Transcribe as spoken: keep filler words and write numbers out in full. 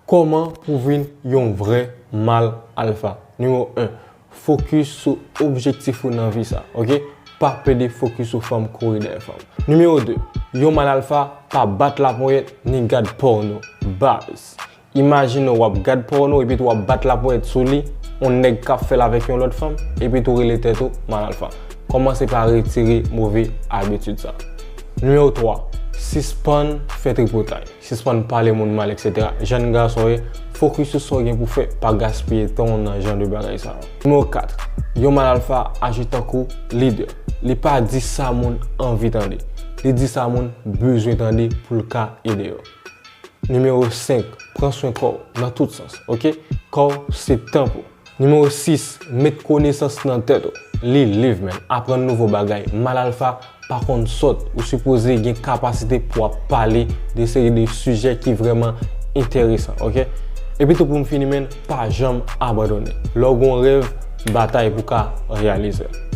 Kòman pou vin yon vrè mal alfa? Nimewo en, fokis sou objektif ou nan vi sa, oke? Pa plede fokis sou fanm, kouri dèyè fanm. Nimewo de, yon mal alfa pa bat laponyèt ni gad pòno. Baz. Imajine w ap gad pòno epi tou w ap bat laponyèt sou li, yon nèg k ap fè l avèk yon lòt fanm, epi tou rele tèt ou mal alfa. Kòmanse pa retire move abitid sa. Nimewo twa, sispann fè tripotay. Sispann pale moun mal, et cetera. Jèn gason w ye, fokis sou sa w gen pou fè, pa gaspiye tan w nan jan de bagay sa yo. Nimewo kat, yon mal alfa aji tankou lidè. Li pa di sa moun anvi tande. Li di sa moun bezwen tande pou l ka ede yo. Nimewo senk, pran swen kò w nan tout sans, oke? Kò w se tanp ou. Nimewo sis, met konesans nan tèt ou. Li liv, men. Aprann nouvo bagay. Mal alfa pa konn sòt. Ou sipoze gen kapasite pou w ap pale de seri de sijè ki vrèman enteresan, oke? Epi tou pou m fini, men, pa janm abandone. Lè w gen yon rèv, batay pou w ka reyalize l.